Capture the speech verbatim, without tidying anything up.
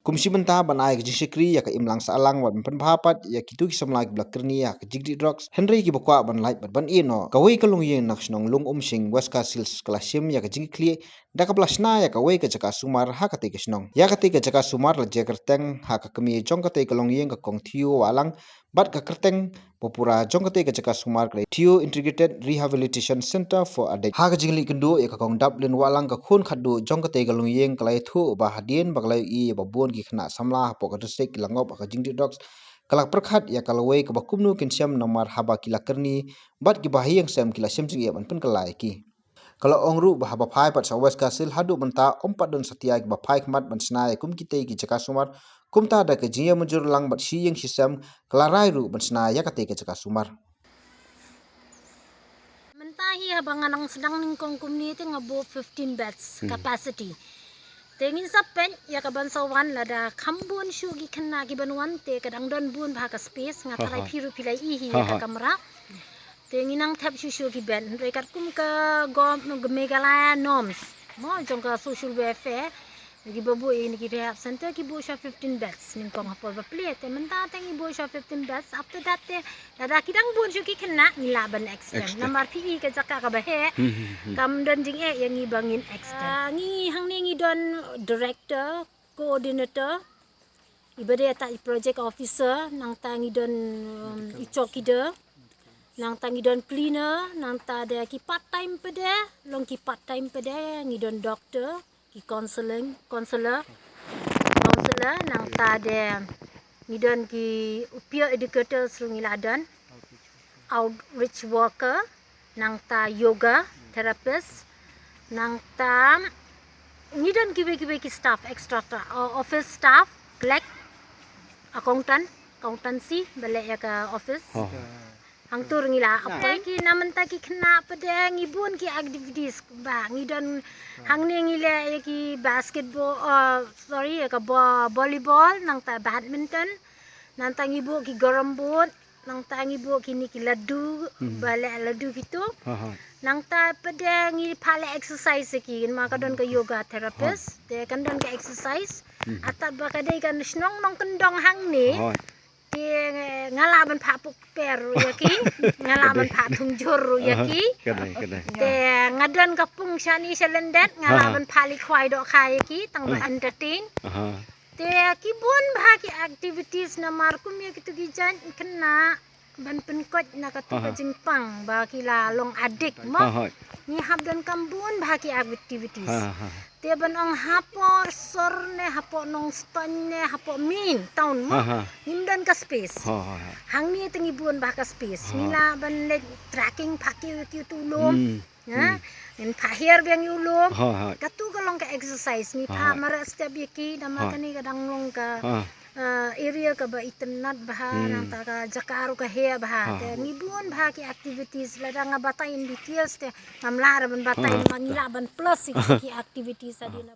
Kum shi bynta ban ai ka jingshakri ïa ka imlang sahlang bad ban pynbha pat ïa kito ki samla kiba la kyrni ha ka jingdih drugs, hynrei kiba kwah ban lait bad ban ïeh noh. Kawei ka longïing na ka shnong Lung Umshing, West Khasi Hills ka la shim ïa ka jingkitkhlieh da kaba la shna ïa kawei ka jaka sumar ha katei ka shnong. Ïa katei ka jaka sumar la jia kyrteng ha ka kmie jong katei ka longïing, ka Kong Theo Wahlang, bad ka kyrteng ba pura jong katei ka jaka sumar ka dei Theo Integrated Rehabilitation Center for Addict. Ha ka jingleit kynduh ïa ka Kong Daplin Wahlang, ka khun khatduh jong katei ka longïing, ka la ïathuh ba hadien ba ka la ïohi ba bun ki khynnah samla hapoh ka district ki la ngop ha ka jingdih drugs, ka la pyrkhat ïa ka lawei kaba kumno kin shem namar haba ki la kyrni bad kiba ha ïing sem ki la shem jingeh ban pynkylla ïa ki. Ka la ong ruh ba haba phai pat sha West Khasi Hills haduh mynta ym pat don satia kiba phai khmat ban shna ïa kum kitei ki jaka sumar. Kumta da ka jingïamynjur lang bad shi ïing shi sem, ka la rai ruh ban shna ïa katei ka jaka sumar. Mynta hi haba nga nang sdang nyngkong kumne te nga buh fifteen beds capacity. Te ngin sa peit ïa ka ban sa wan, lada kham bun shuh ki khynnah ki ban wan te ka dang don bun bha ka space, nga tharai phi ruh phi la ïohi ïa ka kamra. Te ngi nang thep shuh shuh ki bed, hynrei katkum ka gov, ka Meghalaya norms mo jong ka social welfare, kiba buh ïa kine ki rehab center ki buh sha fifteen beds nyngkong ha por ba plie. Te mynta te ngi buh sha fifteen beds, after that te lada ki dang bun shuh ki khynnah ngi lah ban extend. Namar phi i ka jaka kaba heh, kam don jingeh ïa ngi ba ngin extend. Ah, ngi hangne ngi don director, coordinator, iba dei ata i project officer, nangta ngi don, um, i chowkidar, nangta ngi don cleaner, nangta de ki part time pat de, long ki part time pat de, ngi don doctor, ki counseling, counselor, counselor, nangta de ngi don ki peer educators ruh ngi la don, outreach worker, nangta yoga therapist, nangta ngi don kiwei kiwei ki staff extra, ta, o-, office staff, clerk, accountant, accountancy, ba leh ïa ka office. Hangto ruh ngi la appoint. Ki na mynta ki khynnah pat de ngi bun ki activities ba ngi don hangne ngi leh ïa ki basketball, uh, sorry, ïa ka vo-, volleyball, nangta badminton, nangta ngi buh ki carom board, nangta ngi buh kine ki laddu, ba leh laddu kito. Nangta pat de ngi phah leh exercise ïa ki, namar ka don ka yoga therapist, te kan don ka exercise. Atat ba ka dei ka shnong nongkyndong hangne. Te nga lah ban phah puk per ruh ïa ki, nga lah ban phah thung jhur ruh ïa ki. Te nga don ka pung shane sha lyndet, nga lah ban phah leit khwai dohkha ïa ki, tang ba entertain. Te ki bun bha ki activities namar kum ïa kito ki jait khynnah ban pynkoit na kato ka jingpang ba ki la long addict mo. Ngi hap donkam bun bha ki activities. Te ban ong hapoh sor ne hapoh Nongstoiñ ne hapoh main town mo. Ngim don ka space. Hangne te ngi bun bha ka space. Ngi lah ban leit trekking phah kiew kiew tu lum. Ngin phah hiar biang ïa u lum. Kato ka long ka exercise. Ngi phah mareh step ïa ki, namar kane ka dang long ka, uh, area kaba itynnad bha, nangta ka jaka ruh ka heh bha. Te ngi bun bha ki activities, lada nga batai in details te ngam lah re ban batai, ma ngi lah ban plus ïa ki activities hadien.